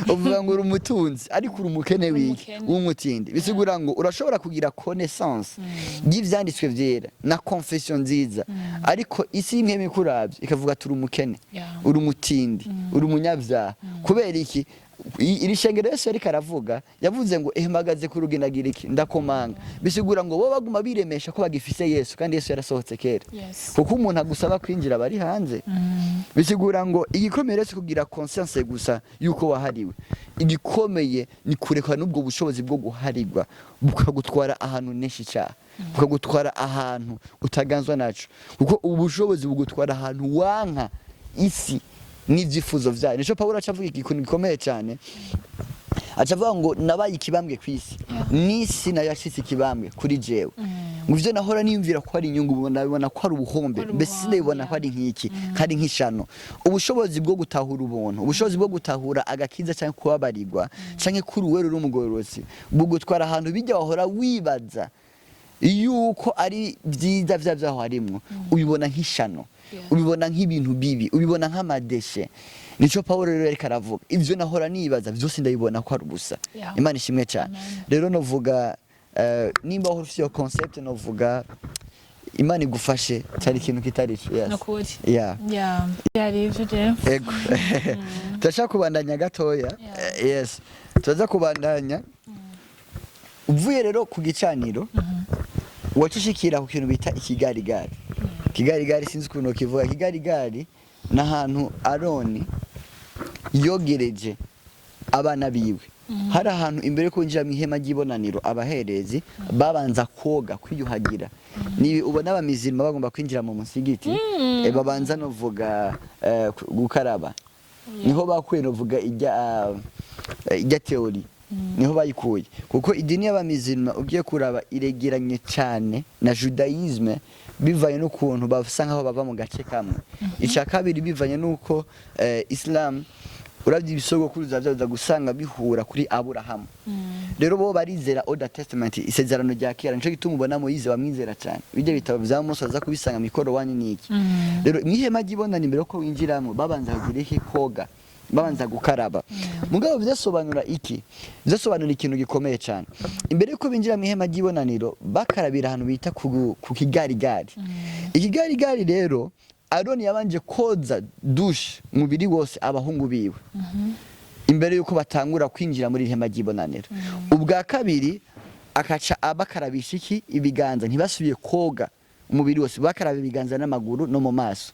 Uvuga ngo uri umutunzi ariko uri umukene wiki? Umukene. W'umutindi. Bisigura ngo urashobora kugira connaissance y'ivyanditswe vyera na confession nziza, ariko isi imwe ikuravye ikavuga ati uri umukene, uri umutindi, uri umunyabyaha. Kubera iki? Iri shengero Yesu yariko aravuga, yavuze ngo ehmagaze ku rugi ndagira iki? Ndakomanga. Bisigura ngo bo baguma biremesha ko bagifise Yesu kandi Yesu yarasohotse kera, kuko umuntu agusaba kwinjira bari hanze. Bisigura ngo igikomeye si kugira conscience gusa yuko wahariwe, igikomeye ni kureka n'ubwo bushobozi bwo guharirwa bukagutwara ahantu nenshi icyaha, bukagutwara ahantu utaganzwa naco, kuko ubu bushobozi bugutwara ahantu wanka isi n'ivyifuzo vyayo. Nico Pawulo aca avuga ikintu gikomeye cyane, aca avuga ngo nabaye ikibambwe ku isi, n'isi nayo yashitse ikibambwe kuri jewe, ngo ivyo nahora niyumvira ko ari inyungu, ubu ndabibona ko ari ubuhombe. Ko ari Mbese ubuhombe, ndabibona ko ari nk'iki, ko ari nk'ishano. Ubushobozi bwo gutahura ubuntu, ubushobozi bwo gutahura agakiza cyangwa kubabarirwa cyangwa kuri uwera uri umugororotsi, bugutwara ahantu bijya wahora wibaza yuko ari byiza vya vyaho harimwo, ubibona nk'ishano, ubibona nk'ibintu bibi, ubibona nk'ama déchets. Nico Pawulo rero yariko aravuga: ivyo nahora nibaza vyose ndabibona ko ari ubusa. Imana ishimwe cyane. Amen. Rero novuga nimba wahora ufite iyo concept, novuga Imana igufashe, cyari ikintu kitari ico. Yes. Nukuri. Yeah. Yeah, byari ivyo, Jeff. Ego, turashaka kubandanya gatoya. Yes, turaza kubandanya. Uvuye rero ku gicaniro, waca ushikira ku kintu bita ikigarigari. Ikigarigari, sinzi ukuntu kivuga. Ikigarigari ni ahantu Aroni yogereje abana biwe. Hari ahantu imbere yo kwinjira mu ihema ry'ibonaniro abaherezi babanza koga, kwiyuhagira. Ni ubona abamizirima bagomba kwinjira mu musigiti, babanza novuga gukaraba. Niho bakuye novuga ijya théorie, niho bayikuye, kuko idini y'abamizirima ugiye kuraba iregeranye cyane na judaïsme, bivanye n'ukuntu basa nkaho bava mu gace kamwe. Icya kabiri, bivanye n'uko Islam uravye ibisogokuruza vyabo gusanga bihura kuri Aburahamu. Rero bo barizera Old Testament, isezerano rya kera. Nico gituma ubona Moyize bamwizera cyane, bijya bitabo vya Mose baza kubisanga mikoro wanyu niki. Rero mwihema ry'ibonana, imbere ko winjiramo babanza kugira iki? Koga, babanza gukaraba. Mugabo vyasobanura iki? Vyasobanura ikintu gikomeye cyane. Imbere yuko binjira mu ihema ry'ibonaniro bakarabira ahantu bita ku kigarigari. Ikigarigari rero, Aroni yabanje koza douche umubiri wose, abahungu biwe, imbere yuko batangura kwinjira muri iri hema ry'ibonaniro. Ubwa kabiri akaca abakarabisha iki? Ibiganza. Ntibasubiye koga umubiri wose, bakaraba ibiganza n'amaguru no mu maso.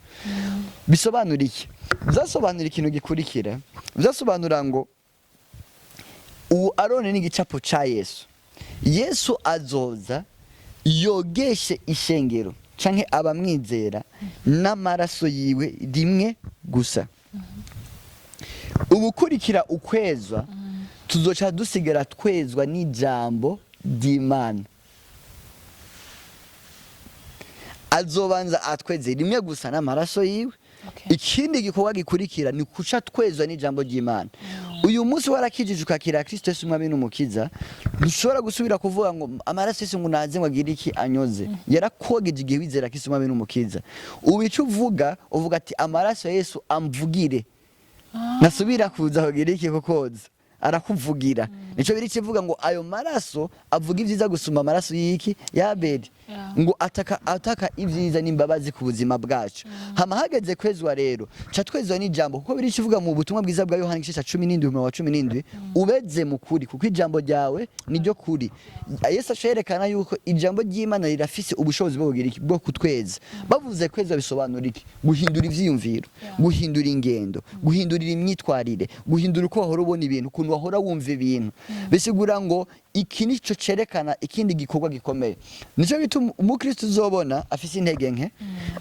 Bisobanura iki? Byasobanura ikintu gikurikira: byasobanura ngo ubu Aroni ni igicapo ca Yesu. Yesu azoza yogeshe ishengero canke abamwizera n'amaraso yiwe rimwe gusa. Ubukurikira ukwezwa tuzoca dusigara twezwa n'ijambo ry'Imana. Azobanza atweze rimwe gusa n'amaraso yiwe. Ikindi gikorwa gikurikira ni kuca twezwa n'ijambo ry'Imana. Uyu munsi warakijije, ukakira Kristo Yesu umwami n'umukiza, ntushobora gusubira kuvuga ngo amaraso Yesu ngo naze ngo agire iki? Anyoze. Yarakogeje igihe wizera Kristo umwami n'umukiza. Ubu icyo uvuga, uvuga ati amaraso ya Yesu amvugire, nasubira kuza kugira iki? Kukoza. Arakuvugira. Nico biri kivuga ngo ayo maraso avuga ibyiza gusumba amaraso y'iki? Ya Abeli. Ngo ataka ataka ibyiza n'imbabazi ku buzima bwacu. Hama hageze kwezwa rero, ca twezwa n'ijambo, kuko biri kivuga mu butumwa bwiza bwa Yohana igice ca 17 umurongo wa 17: "Ubeze mu kuri, kuko ijambo ryawe niryo kuri." Yesu aca yuko ijambo ry'Imana rirafise ubushobozi bwo kugira iki? Bwo kutweza. Bavuze kwezwa bisobanura iki? Guhindura ivyiyumviro, guhindura ingendo, guhindurira imyitwarire, guhindura uko wahora ubona ibintu, ukuntu wahora wumva ibintu. Bisigura ngo iki nico cerekana ikindi gikorwa gikomeye. Nico gituma umukristo uzobona afise intege nke,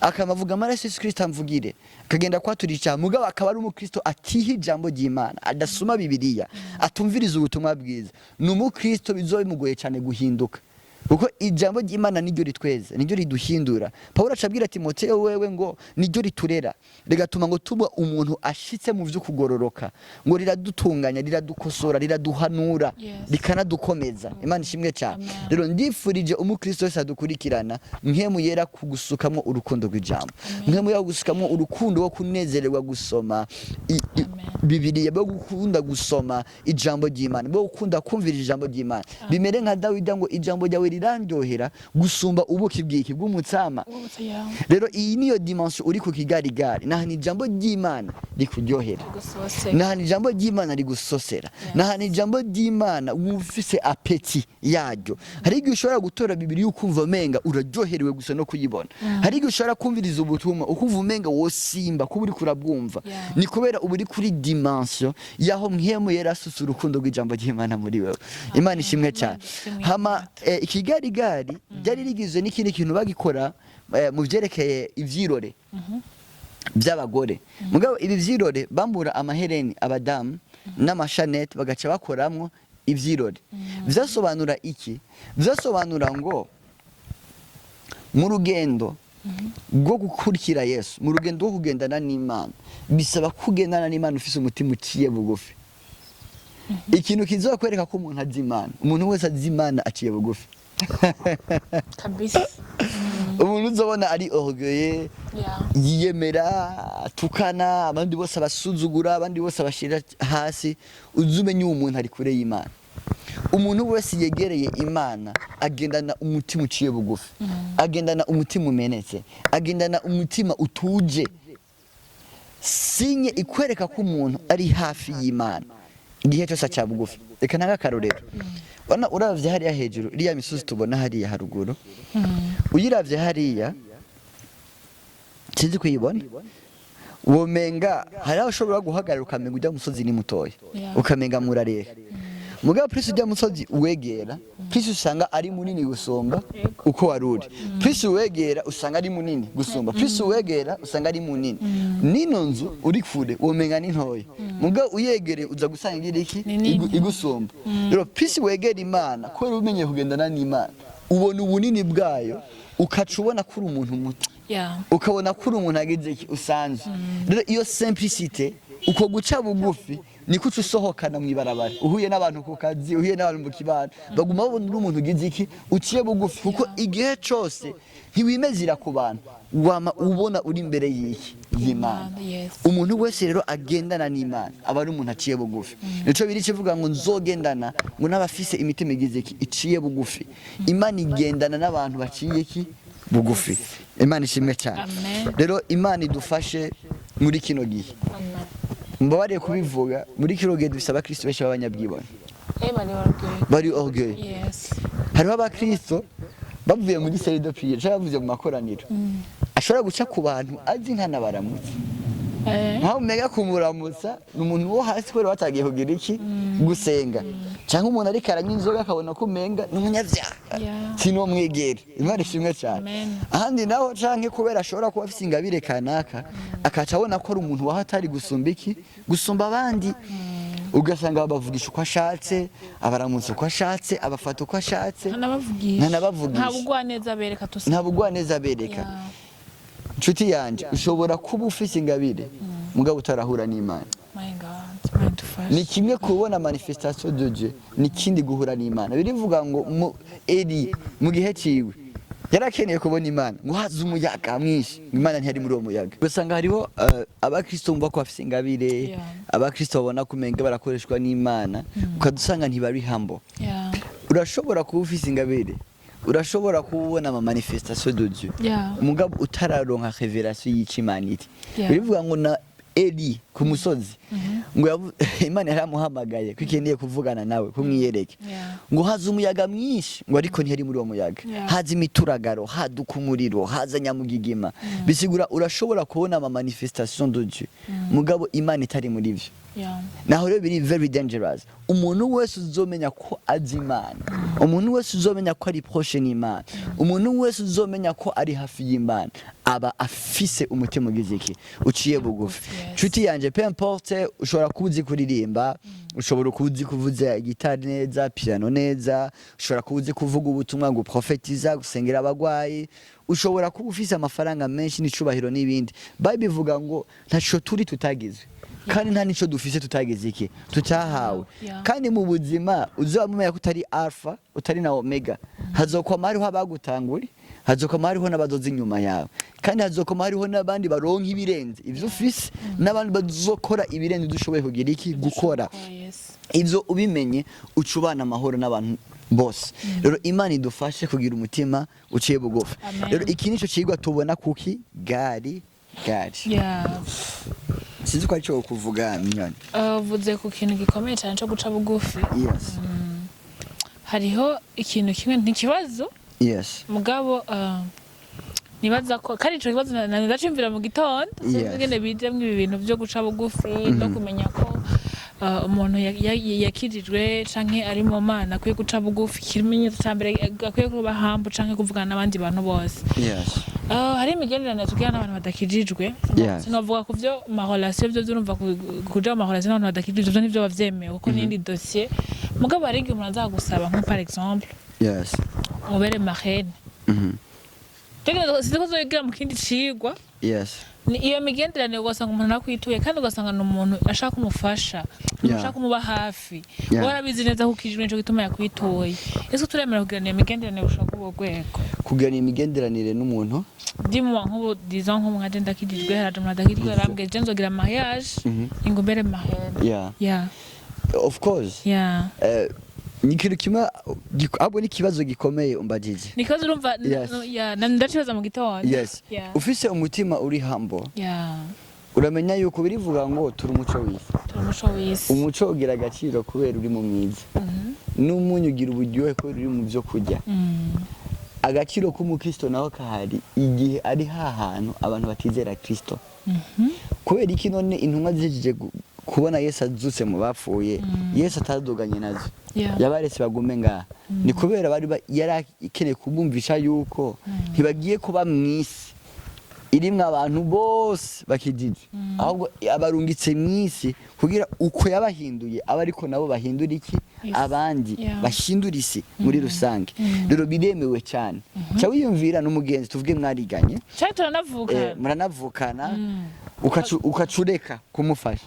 akamavuga amaraso Yesu Kristo amvugire, akagenda kwatura icyaha, mugabo akaba ari umukristo atiha ijambo ry'Imana, adasoma Bibiliya, atumviriza ubutumwa bwiza, ni umukristo bizoba bimugoye cyane guhinduka, kuko ijambo ry'Imana niryo ritweza, niryo riduhindura. Pawulo acabwira Timoteyo wewe ngo niryo riturera, rigatuma ngo tuba umuntu ashitse mu vyo kugororoka, ngo riradutunganya, riradukosora, riraduhanura, rikanadukomeza. Imana ishimwe cyane. Amen. Rero ndifurije umukristo wese adukurikirana Mpwemu Yera kugusukamwo urukundo rw'ijambo, Mpwemu Yera kugusukamwo urukundo wo kunezererwa gusoma Amen. Bibiliya, bwo gukunda gusoma ijambo ry'Imana, bwo gukunda kumvira ijambo ry'Imana. Bimere nka Dawidi ngo ijambo ryawe rirandyohera gusumba ubuki bw'iki? Bw'umutsama. Ubutse yawe. Rero iyi niyo dimension uri ku kigarigari, nahantu ijambo ry'Imana rikuryohera, gusose, nahantu ijambo ry'Imana rigusosera, nahantu ijambo ry'Imana wumva ufise appétit yaryo. Hari igihe ushobora gutora Bibiliya ukumva umenga uraryoherewe gusa no kuyibona. Hari igihe ushobora kumviriza ubutumwa ukumva umenga wosimba kuba uriko urabwumva. Ni kubera uba uri kuri dimension yaho Mpwemu Yera asutse urukundo rw'ijambo ry'Imana muri wewe. Imana ishimwe cyane. Ishimwe. Hama ikigarigari ryari rigizwe n'ikindi kintu bagikora mu vyerekeye ivyirore by'abagore. Mugabo ibi vyirore, bambura amahereni abadamu n'amashanete, bagaca bakoramwo ivyirore. Vyasobanura iki? Vyasobanura ngo mu rugendo rwo gukurikira Yesu, mu rugendo rwo kugendana n'Imana, bisaba kugendana n'Imana ufise umutima uciye bugufi. Ikintu kizokwereka ko umuntu azi Imana, umuntu wese azi Imana aciye bugufi. Kabisa. Umuntu uzobona ari orgueilleux, yiyemera, atukana abandi bose, abasuzugura abandi bose, abashira hasi, uzi umenye uwo muntu ari kure y'Imana. Umuntu wese yegereye Imana agendana umutima uciye bugufi, agendana umutima umenetse, agendana umutima utuje. Signe ikwereka ko umuntu ari hafi y'Imana, igihe cyose aca bugufi. Reka ntange akarorero. Urabona, uravye hariya hejuru, iriya misozi tubona hariya haruguru, uyiravye hariya, sinzi kuyibona, womenga hari aho ushobora guhagarara ukamenga ujya musozi ni mutoya, ukamenga murareha. Mugabo plus ujya musozi uwegera, plus usanga ari munini gusumba uko wari uri. Plus uwegera usanga ari munini gusumba, plus uwegera usanga ari munini. Nino nzu uri kure womenga ni ntoya, mugabo uyegereye uza gusanga igira iki? Ni nini. Igusumba. Rero plus wegera Imana, kubera umenye kugendana n'Imana, ubona ubunini bwayo, ukaca ubona ko uri umuntu muto, ukabona ko uri umuntu agize iki? Usanzwe. Rero iyo simplicité, uko guca bugufi, niko uca usohokana mu ibarabara, uhuye n'abantu ku kazi, uhuye n'abantu mu kibano, baguma babona uri umuntu ugize iki? Uciye bugufi, kuko igihe cose ntiwimezira ku bantu, wama ubona uri imbere y'iki? Y'Imana. Umuntu wese rero agendana n'Imana aba ari umuntu aciye bugufi. Nico biri kivuga ngo nzogendana ngo n'abafise imitima igize iki? Iciye bugufi. Imana igendana n'abantu baciye iki? Bugufi. Imana ishimwe cyane. Amen. Rero Imana idufashe muri kino gihe. Amen. Mbabariye kubivuga, muri kino gihe dufise abakristo benshi b'abanyabwibone. Bari orgueil. Bari orgueil. Hariho abakristo bavuye muri salle de prière cyangwa bavuye mu makoraniro, ashobora guca ku bantu azi nkanabaramutse, nkaho umenya kumuramutsa ni umuntu wo hasi kubera batagiye kugira iki? Gusenga. Cyangwa umuntu ariko aranywa inzoga, akabona ko umenga ni umunyabyaha, sinomwegera. Imana ishimwe cyane. Amen. Ahandi naho canke kubera ashobora kuba afise ingabire kanaka, akaca abona ko ari umuntu waho atari gusumba iki? Gusumba abandi. Ugasanga bavugisha uko ashatse, abaramutsa uko ashatse, abafata uko ashatse. Ntanabavugisha. Ntanabavugisha. Nta bugwaneza bereka tusa. Nta bugwaneza bereka. Inshuti yanje, ushobora kuba ufise ingabire mugabo utarahura n'Imana. My God, Imana idufashe. Ni kimwe kubona manifestation de Dieu, ni kindi guhura n'Imana. Birivuga ngo mu Eli mu gihe ciwe Yarakeneye kubona Imana. Ngo haza umuyaga mwinshi, Imana ntiyari muri uwo muyaga. Ugasanga hariho abakristo bumva ko bafise ingabire, abakristo babona ko umenga barakoreshwa n'Imana, ukadusanga ntibari humble. Urashobora kuba ufise ingabire, urashobora kuba ubona ama manifestation de Dieu, mugabo utararonka révélation y'icyo Imana iri. Bivuga ngo na Eli ku musozi, ngo Imana yaramuhamagaye ko ikeneye kuvugana nawe, kumwiyereke. Ngo haza umuyaga mwinshi, ngo ariko ntiyari muri uwo muyaga. Haza imituragaro, haduka umuriro, haza nyamugigima. Bisigura urashobora kubona ama manifestation de Dieu, mugabo Imana itari muri vyo. Naho rero biri very dangerous. Umuntu wese uzomenya ko azi Imana, umuntu wese uzomenya ko ari proche n'Imana, umuntu wese uzomenya ko ari hafi y'Imana, aba afise umutima ugize iki? Uciye bugufi. Nshuti yanje, peu importe, ushobora kuba uzi kuririmba, ushobora kuba uzi kuvuza gitari neza, piano neza, ushobora kuba uzi kuvuga ubutumwa, guprofetiza, gusengera abagwayi, ushobora kuba ufise amafaranga menshi n'icubahiro n'ibindi. Bible ivuga ngo ntaco turi tutagizwe, kandi nta nico dufise tutagize iki? Tutahawe. Kandi mu buzima uzaba mumenya ko utari alpha, utari na omega. Hazokwama hariho abagutanguri, hazokwama hariho n'abazoza inyuma yawe, kandi hazokwama hariho n'abandi baronka ibirenze ivyo ufise, n'abandi bazokora ibirenze ivyo ushoboye kugira iki? Gukora. Ivyo ubimenye, uca ubana amahoro n'abantu bose. Rero Imana idufashe kugira umutima uciye bugufi. Amen. Rero iki nico cigwa tubona kuki gari gari. Sinzi ko arico kuvuga, Minyoni. Uvuze ku kintu gikomeye cyane cyo guca bugufi. Hariho ikintu kimwe, ntikibazo, mugabo nibaza ko kandi ico kibazo ndaciyumvira mu gitondo. Sinzi ingene bijemwo ibi bintu vyo guca bugufi no kumenya ko umuntu yakijijwe canke ari mu Mana akwiye guca bugufi. Ikimenyetso ca mbere, akwiye kuba humble canke kuvugana n'abandi bantu bose. Hari imigenderanire tugira n'abantu badakijijwe. Sinovuga ku vyo ma relation, vyo urumva kuja mu ma relation n'abantu badakijijwe vyo nivyo bavyemewe, kuko n'indi dossier. Mugabo hari igihe umuntu azagusaba, nko par exemple, mubere marraine. Sinzi ko uzoyigira mu kindi cigwa. Ni iyo migenderanire, ugasanga umuntu arakwituye, kandi ugasanga ni umuntu ashaka kumufasha, umuntu ashaka kumuba hafi. Wowe arabizi neza ko ukijijwe, nico gituma yakwituye. Ese turemera kugirana iyo migenderanire gushika kuri urwo rwego? Kugirana imigenderanire n'umuntu? Dis-moi, nk'ubu, disons nk'ubu nkaje ndakijijwe, haraje umuntu adakijijwe, arambwiye: "Je nzogira mariage, ingumbere marraine." Of course. Ni ikintu kimwe ahubwo ni ikibazo gikomeye umbajije. Ni ikibazo, urumva? Yeah, ndacibaza mu gitondo. Ufise umutima uri humble, uramenya yuko birivuga ngo turi umuco w'isi. Turi umuco w'isi. Umuco ugira agaciro kubera uri mu mwiza, n'umunyu ugira uburyohe kubera uri mu byo kurya. Agaciro k'umukristo naho kahari igihe ari hahantu abantu batizera Kristo. Kubera iki none intumwa zihejeje kubona Yesu azutse mu bapfuye, Yesu ataduganye nazo, yabaretse bagume ngaha? Ni kubera bari yari akeneye kubumvisha yuko ntibagiye kuba mw'isi irimwo abantu bose bakijije, ahubwo abarungitse mw'isi kugira uko yabahinduye abe ariko nabo bahindura iki? Isi. Abandi, bahindura isi muri rusange. Rero biremewe cyane. Ca wiyumvira n'umugenzi, tuvuge mwariganye, Canke turanavukana. Muranavukana, ukacureka kumufasha.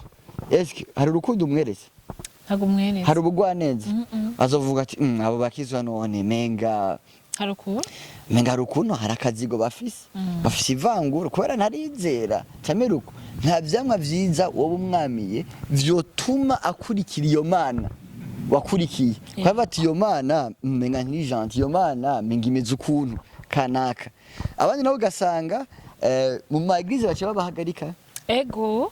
Eske hari urukundo umweretse? Ntabwo umweretse. Hari ubugwaneza? Azovuga ati: Abo bakizwa none menga Hari ukuntu. Menga hari ukuntu, hari akazigo bafise, bafise ivangura kubera ntarizera." Camera uko nta vyamwa vyiza wowe umwamiye vyotuma akurikira iyo Mana wakurikiye. Kuba ati: "Iyo Mana menga ntiri gentil, iyo Mana menga imeze ukuntu kanaka." Abandi nabo ugasanga mu ma église baca babahagarika.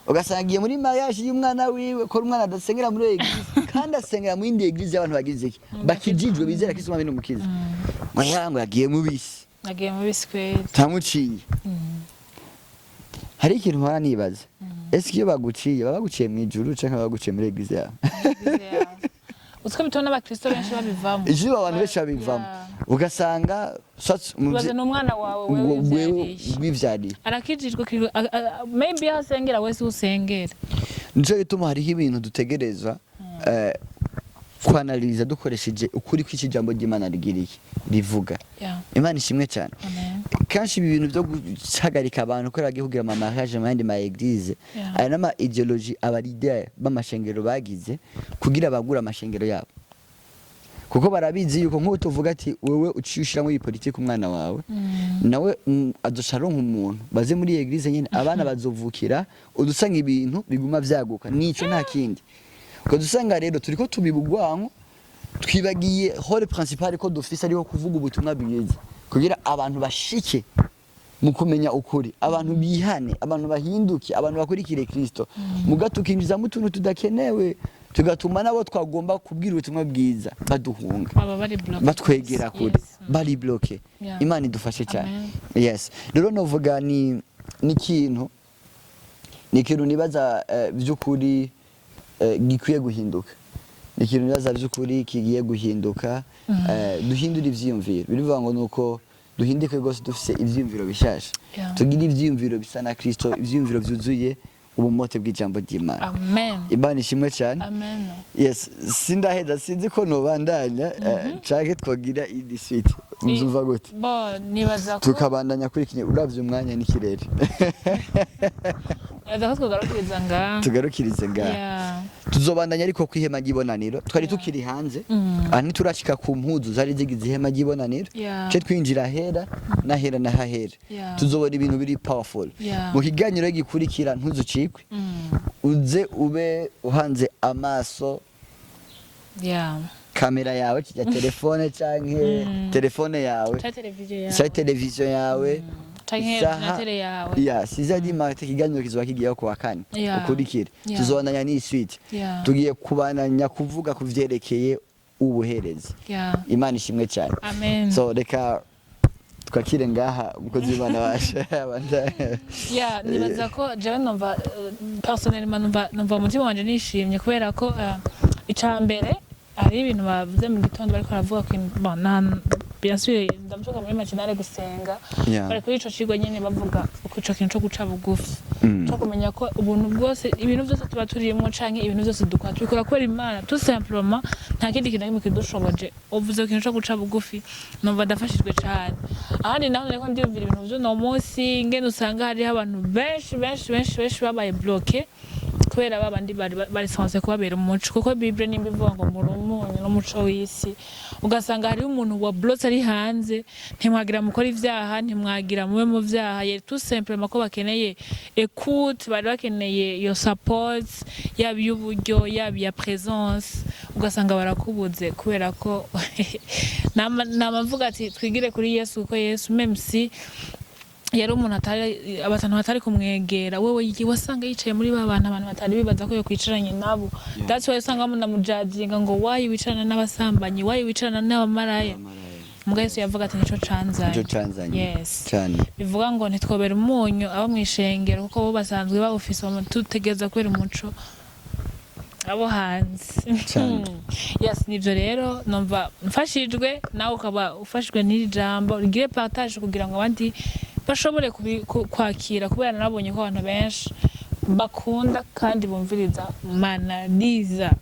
Ugasanga agiye muri mariage y'umwana wiwe, ko umwana adasengera muri église kandi asengera mu yindi église y'abantu bagize iki? Bakijijwe, bizera Kristo Umwami n'Umukiza. Ngo ya, ngo yagiye mu bisi. Nagiye mu bisi kweli. Tamuciye. Hari ikintu mpora nibaza: ese iyo baguciye, baba baguciye mu ijuru canke baba baguciye muri église yawe? Utwo bituma n'abakristo benshi babivamo. Ijuru abantu benshi babivamo. Ugasanga Ubaze n'umwana wawe wewe wivyariye. Wivyariye. Arakijijwe, maybe aho asengera wese usengera. Nico gituma hariho ibintu dutegerezwa kwanaliza dukoresheje ukuri kw'iki jambo ry'Imana rigira iki? Rivuga. Imana ishimwe cyane. Amen. Kenshi ibi bintu byo guhagarika abantu kubera bagiye kugira ama mariage mu yandi ma église, aya n'ama idéologie aba leader b'amashengero bagize kugira bagure amashengero yabo. Kuko barabizi yuko nk'ubu tuvuga ati wewe uciye ushiramo iyi politiki, umwana wawe nawe azoca aronka umuntu baze muri iyi église nyene, abana bazovukira, udusanga ibintu biguma vyaguka. Nico, nta kindi. Ukadusanga rero turiko tubiba urwanko, twibagiye rôle principal ko dufise, ariho kuvuga ubutumwa bwiza kugira abantu bashike mu kumenya ukuri, abantu bihane, abantu bahinduke, abantu bakurikire Kristo. Muga tukinjizamo utuntu tudakenewe, tugatuma nabo twagomba kubwira ubutumwa bwiza baduhunga, baba bari bloqué, batwegera kure, bari bloqué. Imana idufashe cyane. Amen. Yes, rero novuga ni ikintu nibaza by'ukuri gikwiye guhinduka, ni ikintu nibaza by'ukuri kigiye guhinduka. Duhindure ivyiyumviro. Birivuga ngo nuko duhinduke rwose, dufise ivyiyumviro bishasha, tugire ivyiyumviro bisa na Kristo, ivyiyumviro vyuzuye ubumote bw'ijambo ry'Imana. Amen. Imana ishimwe cyane. Amen. Yes, sindaheza, sinzi ko nobandanya canke twogira indi suite. Muzumva gute? Bo, nibaza ko Tukabandanya kuri kinye, uravye umwanya n'ikirere. Nibaza ko twogarukiriza ngaha. Tugarukirize ngaha. Tuzobandanya ariko kwihema ry'ibonaniro. Twari tukiri hanze aha, ntiturashika ku mpuzu zari zigize ihema ry'ibonaniro. Ce twinjira ahera n'ahera n'ahahera. Tuzobona ibintu biri powerful mu kiganiro gikurikira. Ntuzucikwe, uze ube uhanze amaso kamera yawe ya telefone canke telefone yawe Ca televiziyo yawe. Canke televiziyo yawe. Canke ordinateur yawe. Ya 6h du matin, ikiganiro kizoba kigiyeho kuwa kane. Ukurikire. Tuzobandanya n'iyi suite. Tugiye kubandanya kuvuga ku vyerekeye ubuherezi. Imana ishimwe cyane. Amen. So reka twakire ngaha umukozi w'Imana waje. Yeah, nibaza ko jewe numva personnellement numva umutima wanje nishimye kubera ko ica mbere hari ibintu bavuze mu gitondo, bariko baravuga ko bon, bien sûr ndavuga muri matinale gusenga, bari kuri ico cigwa nyene, bavuga uko ico kintu co guca bugufi, co kumenya ko ubuntu bwose, ibintu byose tuba turimwo canke ibintu byose dukora, tubikora kubera Imana, tout simplement, nta kindi kintu na kimwe kidushoboje. Uvuze ku kintu co guca bugufi, numva ndafashijwe cane. Ahandi naho nariko ndiyumvira ibintu vy'uno munsi, ingene usanga hariho abantu benshi benshi benshi benshi babaye bloqué kubera babandi bari censé kubabera umuco, kuko Bible nimba ivuga ngo muri umunyu n'umuco w'isi, ugasanga hariho umuntu wa bloqué ari hanze: ntimwagira mukora ivyaha, ntimwagira mube mu vyaha. Ye, tout simplement ko bakeneye écoute, bari bakeneye iyo support, yaba iy'uburyo, yaba iya présence, ugasanga barakubuze kubera ko nama mvuga ati twigire kuri Yesu, kuko Yesu, même si yari umuntu atari abantu batari kumwegera, wewe wasanga yicaye muri ba bantu abantu batari bibaza ko yokwicaranye nabo. That's why usanga bamunamujajinga ngo wayi wicarana n'abasambanyi, wayi wicarana n'abamaraya. Muga Yesu yavuga ati nico canzanye. Nico canzanye. Yes. Cyane. Bivuga ngo ntitwobera umunyu abo mw'ishengero, kuko bo basanzwe bawufise, tutegereza kubera umuco abo hanze. Cyane. Yes, nivyo rero numva mfashijwe, nawe ukaba ufashijwe n'iri jambo, rigire partage kugira ngo abandi bashobore kwakira, kubera narabonye ko abantu benshi bakunda kandi bumviriza Manariza.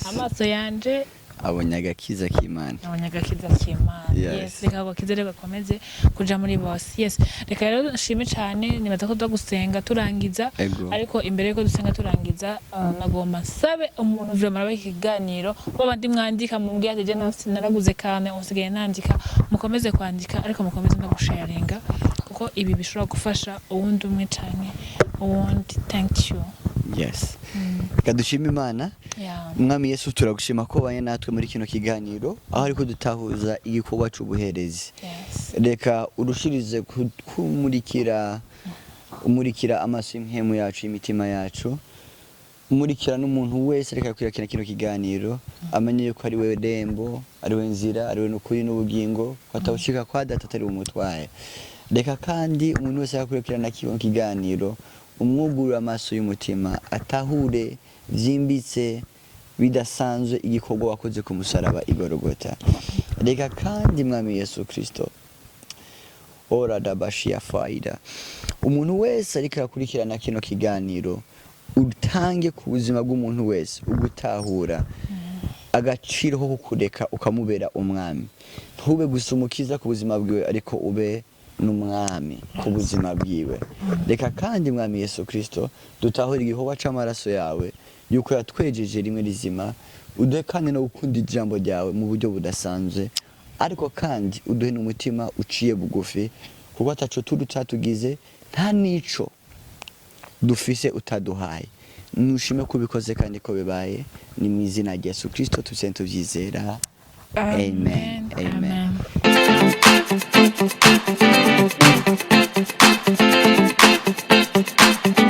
Amaso yanje abonye agakiza k'Imana. Abonye agakiza k'Imana. Yes, reka ako gakiza rero gakomeze kuja muri bose. Yes, reka rero nshime cane. Nibaza ko tuza gusenga turangiza. Ego. Ariko imbere yuko dusenga turangiza, nagomba nsabe umuntu vraiment araba ikiganiro, babandi mwandika mumbwire ati je naraguze kane, usigaye nandika. Mukomeze kwandika, ariko mukomeze no gusharinga, kuko ibi bishobora gufasha uwundi umwe canke uwundi. Thank you. Yes, reka dushime Imana. Umwami Yesu, turagushima ko ubanye natwe muri kino kiganiro, aho ariko dutahuza igikorwa c'ubuherezi. Reka urushirize kumurikira, umurikira amaso y'impwemu yacu, y'imitima yacu, umurikira n'umuntu wese reka kwakira kino kiganiro, amenye yuko ari wewe rembo, ari we nzira, ari we n'ukuri n'ubugingo, ko atawushika kwa Data atari umutwaye. Reka kandi umuntu wese yakurikirana kino kiganiro, umwugurura amaso y'umutima, atahure vyimbitse bidasanzwe igikorwa wakoze ku musaraba i Golgota. Reka kandi, Mwami Yesu Kristo, ora dabashia faida, umuntu wese ariko arakurikirana kino kiganiro, utange ku buzima bw'umuntu wese ugutahura agaciro ko kukureka ukamubera umwami. Ntube gusa umukiza ku buzima bwiwe, ariko ube n'umwami ku buzima bwiwe. Reka kandi, Mwami Yesu Kristo, dutahure igikorwa c'amaraso yawe. yuko yatwejeje rimwe rizima. Uduhe kandi no gukunda ijambo ryawe mu buryo budasanzwe, ariko kandi uduhe n'umutima uciye bugufi, kuko ataco turi utatugize, nta n'ico dufise utaduhaye. Nushime ko ubikoze kandi ko bibaye. Ni mu izina rya Yesu Kristo tubisenge tuvyizera, amen, amen. Amen.